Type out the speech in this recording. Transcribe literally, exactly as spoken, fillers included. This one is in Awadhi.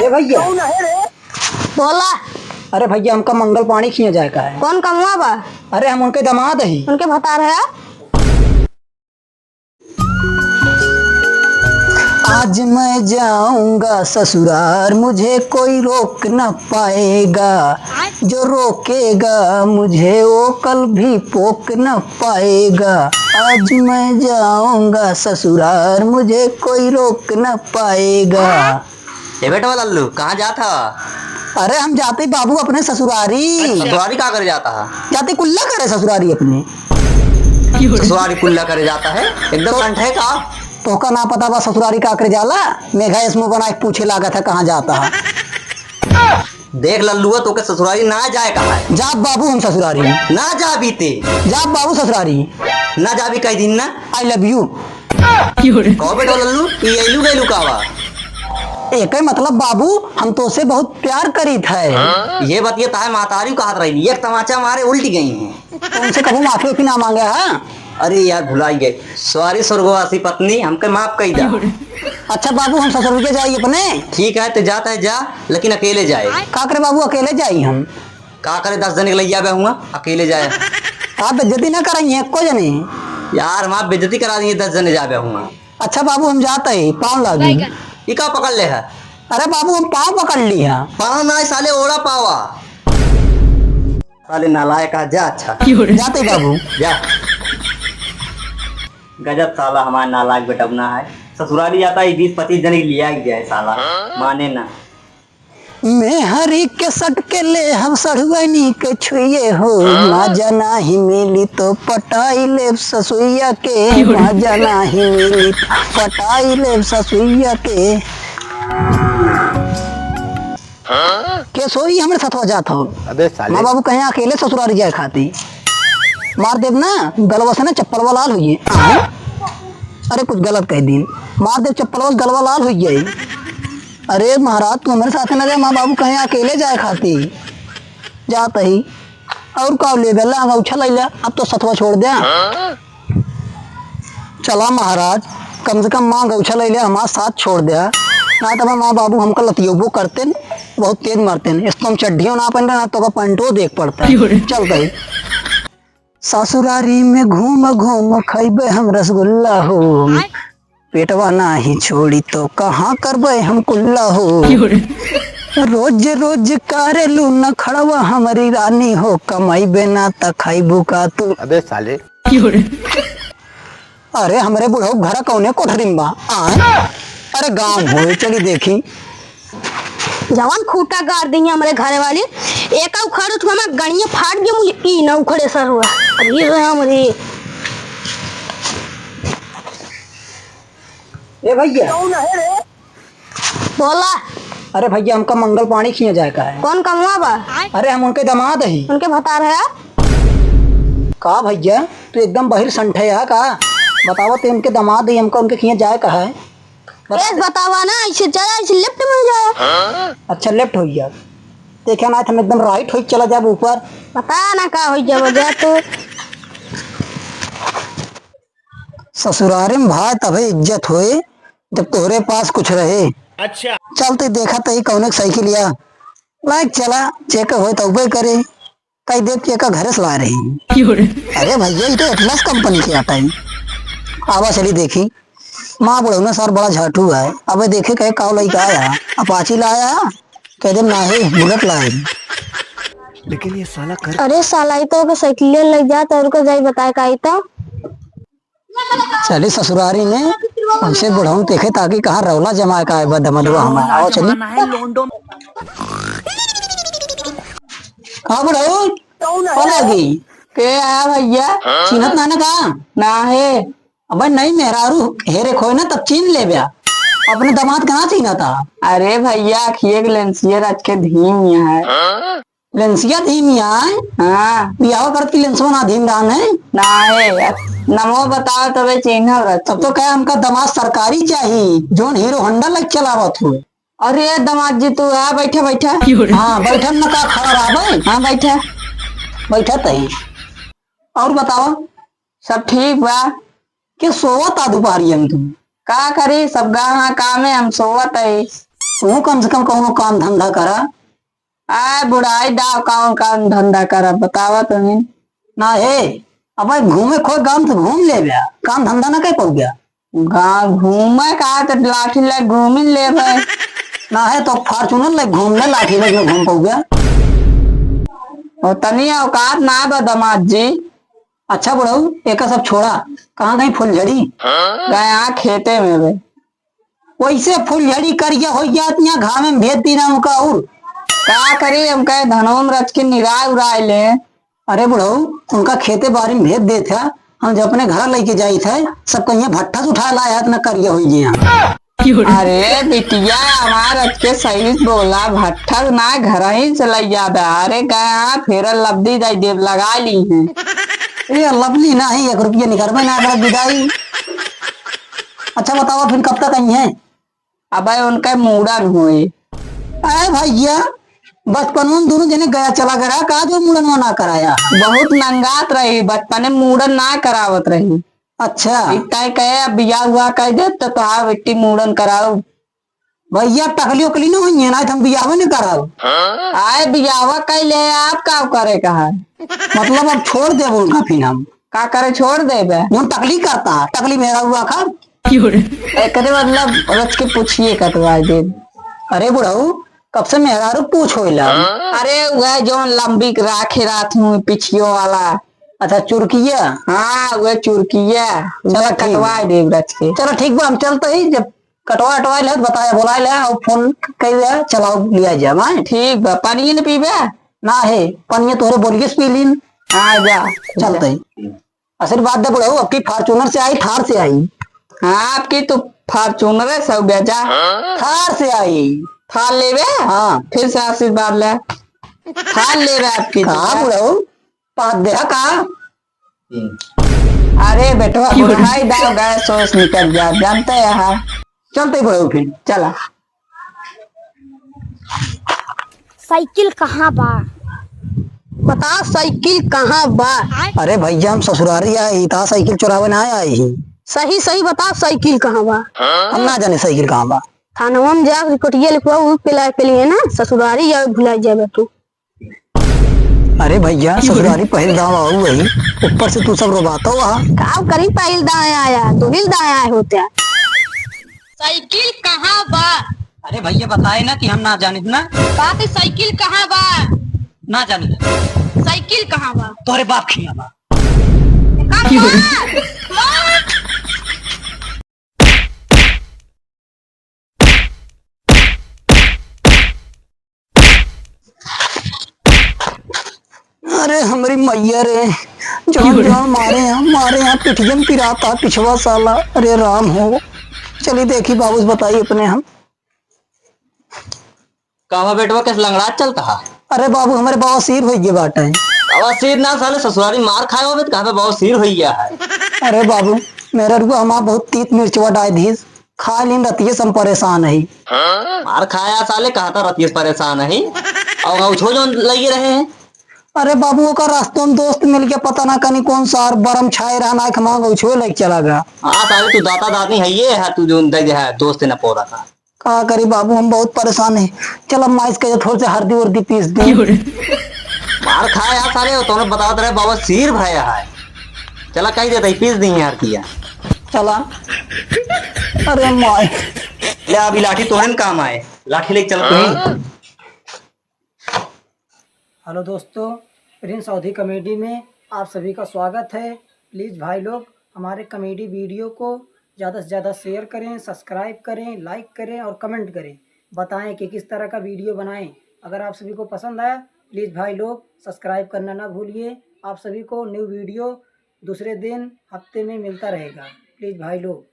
ए भैया। बोला। अरे भैया, हमका मंगल पांडे खियाँ जाए का है। कौन कमवा बा? अरे हम उनके दामाद ही। उनके भतार है? आज मैं जाऊंगा ससुरार, मुझे कोई रोक न पाएगा, जो रोकेगा मुझे वो कल भी पोक न पाएगा। आज मैं जाऊंगा ससुरार, मुझे कोई रोक न पाएगा। ए बेटवा लल्लू, कहाँ जात ह? अरे हम जाते बाबू अपने ससुरारी। ससुरारी का करे जात ह? जाते कुल्ला करे ससुरारी अपने। ससुरारी कुल्ला करे जात ह? एकदम तो कंठ है का? तोहका ना पता बा ससुरारी का करे जाला? मेघा इसमें बना के पूछे लागत है कहाँ जात ह। देख लल्लुआ, तोके ससुरारी ना जाए का है। जाब बाबू हम ससुरारी। ना जाबी ते। जाब बाबू ससुरारी। ना जाबी कह दिन ना। I love you। कहो बेटा लल्लू, ई अइलू गइलू का बा? एके मतलब बाबू, हम तोसे बहुत प्यार करीत है। ये बतिया ताहे महतारी कहत रही, एक तमाचा मारे उल्टी गई हैं। तुमसे कबहू माफी उफी ना मांगे है? अरे यार, भुलाई गए। Sorry स्वर्गवासी पत्नी, हमके माफ कई दा। अच्छा बाबू, हम ससुर के जाई अपने। ठीक है, तो जात है जा, लेकिन अकेले जाए। का करे बाबू, अकेले जाई हम? का करे, दस जने के लइया बे हुआ, अकेले जाए। आप बेइज्जती ना कराइए एको जने। यार, हम आप बेइज्जती करा दिए, दस जने जाबे हुआ। अच्छा बाबू, हम जात है, पाँव लागी। ई का पकड़ ले है? अरे बाबू, हम पाँव पकड़ ली है। पाँव ना, साले ओड़ा पावा। साले नालायक आ, जा। अच्छा। जाते बाबू। जा। गजब साला हमारा नालायक बेटवना है। ससुराली जाता है, बीस पच्चीस जने के लिया ही जाए साला। माने ना। मेहरी के सट के ले हम सढ़ुआनी के छुइए हो, माजा नाही मिली तो पटाई लेब ससुइया के, माजा नाही मिली तो पटाई लेब ससुइया के। के सोई हमरे सथवा जात हो? अबे साले। माँ बाबू कहे अकेले ससुरारी जाए खाती। मार देब ना, गलवा से ना चप्पलवा लाल होइए। अरे कुछ गलत कह दीन। मार देब चप्पलवा से गलवा लाल होइए। अरे महाराज, तू हमरे साथे ना जाए, माँ बाबू कहे अकेले जाए खाती। जात ही। और का ले बेला, अंगौछा ले ले, अब तो सथवा छोड़ दे। चला महाराज, कम से कम माँ गौछा लइले हमार साथ छोड़ द्या, ना तब माँ बाबू हमका लतियबो करतेन, बहुत तेज मारतेन। इसको हम चड्ढियों ना पहन रहे, ना तो का पैंटो देख पड़ता। क्यों रे? चल गई। ससुरारी में घूम घूम खइबे हम रसगुल्ला हो, आय। पेटवा नाही छोड़ी तो कहाँ करबे हम कुल्ला हो। क्यों रे? रोज रोज करेलू नखड़वा हमरी रानी हो, कमइबे ना त खइबू का तू। अबे साले। अरे, हमरे बुढ़ऊ घर कौने कोठरी में बा? आय? अरे, गाँव होए, चली देखी। जवन खूंटा गाड़ दी हमरे घरे वाली, एका उखाड़ उठ हमार गणिया फाट गया, मुझे ई ना उखड़े सर हुआ। अरे, ये हमरे। ए भैया। कौन है रे? बोला। अरे भैया, हमका मंगल पांडे खियाँ जाए का है। कौन कमवा बा? अरे, हम उनके दामाद ही। उनके भतार है? का भैया, तू एकदम बहिर संठे है का? बतावा, ते उनके दामाद ही, हमका उनके खियाँ जाए का है। बता एस दे। बतावा ना, ऐसे चला, ऐसे लेफ्ट में जाए। अच्छा, लेफ्ट हो गया। देखे ना, हम एकदम राइट हो चला जाब ऊपर। पता ना का हो जाब, जा तू। ससुरारे में भाई तबे इज्जत होए, जब तोहरे पास कुछ रहे। अच्छा। चलते देखा तई कौने के साइकिल या। लाइक चला, चेक होए तौबे करे। कई देख के का घरे से ला रही। क्यों रे? अरे भैया, ये तो एटलस कंपनी के आटा है। आवा चली देखी। माँ बुढ़ऊ ना सर बड़ा झाटू है। अबे देखे कहे काव लइका आया, अपाची लाया, कह दे ना है, बुलेट लाए। लेकिन ये साला कर अरे साला, ई तो ओके साइकिल ले जात और को जाई बताए का ई तो। चली ससुरारी में, हमसे बुढ़ऊ देखे ताकि कहाँ रौला जमाए का आए बा दमदुआ हमार। आओ चली। का बुढ़ऊ? कौन है? कौन लगी? के आया भैया? चिन्हत ना ना का? ना है। अबे नहीं, मेहरारू हेरे खोए ना तब चीन लेब्या। अपने दामाद के ना चीन्हत हा। अरे भैया, अखिए के लेंसिया रच के धीम यहाँ है। लेंसिया धीम यहाँ है? हाँ। बियाह करत की लेंसवा ना धीम रहा है? ना है। नमो बताओ तबे चीन्हव रच। तब तो कहे हमका दामाद सरकारी चाही, जोन हीरो होंडा लग चलावत हो। अरे दामाद जी, तू आ, बैठा, बैठा। हाँ, बैठन न का, खड़ा रहबे? हाँ, बैठा। बैठा तही। और बतावा? सब ठीक बा। के सोवत आ दुपहरिया में तू? का करी, सब गा हाँ कामे, हम सोवत है। तू कम से कम कौनो काम धंधा करा। आय बुढ़ाई दाव, कौन काम धंधा करा, बतावा तुहीं। ना हे, अब घूमे खोए गाँव से घूम लेब्या, काम धंधा ना कर पउब्या। गाँव घूमे का त लाठी ले घूम ही लेबे। ना हे तो Fortuner ले घूम ले, लाठी ले घूम पउब्या। ओ तनी औकात ना बा दमाद जी। अच्छा बुढ़ऊ, एका सब छोड़ा, कहाँ गई फुलझड़ी? गया खेते में बे। वैसे फुलझड़ी करिया होइ जात, यहाँ घामे में भेज दी ना उनका। और का करी, हम कहे धनवा में रच के निराय उराय ले। अरे बुढ़ऊ, उनका खेते बारी में भेज देत है, हम जब अपने घर लइके जाइत है, सब कहिया भट्ठा से उठा लाया है, इतना करिया होइ गया। अरे बिटिया, हमार रच के सही बोला, भट्ठा से ना, घर ही से लइ जाबे। अरे गया फेरल लबली दइ देब, लगा ली है। ए लबली ना है, एक रुपया निकलबे ना करत बिदाई। अच्छा बतावा फिर कब तक आई है? अबे उनका मूड़न होए। अरे भैया, बचपन में दोनों जने गया चला गया, का जो मूड़न ना कराया? बहुत नंगात रही, बचपने में मूड़न ना करावत रही। अच्छा। इतना ही कहे, अब बियाह हुआ कह दे तो तोहार बेटी मूड़न कराओ। भैया, टकली उकली ना हुई है ना, तो हम बियाह नहीं कराओ। आए बियाह कह ले, आप का करे का है? मतलब अब छोड़ देबो उनका फिर हम। का करे छोड़ देबे? जौन टकली करता, टकली मेहरारू आखा। एकरे मतलब रच के पूछिए कटवा दे। अरे बुढ़ऊ, कब से मेहरारू पूछ होइला? अरे वह जौन लंबी राखे रात हूँ पिछियो वाला। अच्छा चुरकिया। हाँ वह चुरकिया। चलो वह ठीक। कटवा दे रच के। चलो ठीक बा, हम चलते ही, जब कटवा अटवा ले बताया, बोला ले और फोन कर ले, चलाओ लिया जाए भाई। ठीक बा, पानी न पीबे? ना है, पानी तोहरे बोलिए से पी लीन। हाँ जा। चलते ही। आशीर्वाद दे बुढ़ऊ, अब की Fortuner से आई, थार से आई। हाँ, आपकी तो Fortuner है, सब बेचा। थार से आई। थार लेबे? हाँ। फिर से आशीर्वाद ले। थार लेबे आपकी तो। हाँ बुढ़ऊ, पाद दे का? अरे बेटवा, बुढ़ाई दाव गए, सोच निकल जा, जानते हैं हाँ। चलते बुढ़ऊ फिर। चला। साइकिल कहाँ बा? बता साइकिल कहाँ बा? अरे भैया, हम ससुरारी आई, ता साइकिल चुरावे ना आई ही। सही सही बता साइकिल कहाँ बा? हम ना जाने साइकिल कहाँ बा। थानवा में जा रिपोर्टिया लिखवा, उ पेला के लिए ना ससुरारी या भुला जाबे तू। अरे भैया, ससुरारी पहिल दाव आऊ है, ऊपर से तू सब रोबातो आ। का करी पहिल दाव आया, दुहिल दाव आए होते। साइकिल कहाँ बा? अरे भैया बताए ना कि हम ना जानित ना। बात है साइकिल कहाँ बा? ना जानित। साइकिल कहाँ बा? तोरे बाप खिया बा। कहाँ बा? अरे हमरी मैया रे, जौन जौन मारे हैं, मारे हैं, पिठियम पिराता पिछवा साला। अरे राम हो, चली देखी बाबू से बताई अपने हम। का हुआ बेटवा, कैसे लंगड़ात चलता है? अरे बाबू, हमरे बवासीर होइ गए बाटे। बवासीर ना साले, ससुरारी मार खाए होबे तो कहाँ पे बवासीर होइ गया है? अरे बाबू, मेहररुआ हमार बहुत तीत मिर्चवा डाय दीस, खा लीन रतिये से हम परेशान है। मार खाया साले, कहा था रतिये से परेशान है। और गौछो जौन लगे रहे हैं। अरे बाबू, ओकर रास्तों में दोस्त मिल के पता ना कनी कौन सा बरम छाए रहा ना, खमा गौछो लेके चला गया। हाँ साले, तू दाता दानी है ये है, तू जौन दे दे है दोस्त न पो रहा। का करी बाबू, हम बहुत परेशान है। चल अब माइस के थोड़े से हरदी उरदी पीस दे। मार खाया साले, तोने बतावत रहे बवासीर भया है। चला कही देता ही, पीस दी यार किया। चला। अरे माय। ले अभी लाठी तोहरे न काम आए, लाठी लेके चला तू ही। हेलो दोस्तों, प्रिंस अवधी कॉमेडी में आप सभी का स्वागत है। प्लीज भाई लोग, हमारे कॉमेडी वीडियो को ज़्यादा से ज़्यादा शेयर करें, सब्सक्राइब करें, लाइक करें और कमेंट करें। बताएं कि किस तरह का वीडियो बनाएं। अगर आप सभी को पसंद आया, प्लीज भाई लोग सब्सक्राइब करना ना भूलिए। आप सभी को न्यू वीडियो दूसरे दिन हफ्ते में मिलता रहेगा। प्लीज भाई लोग।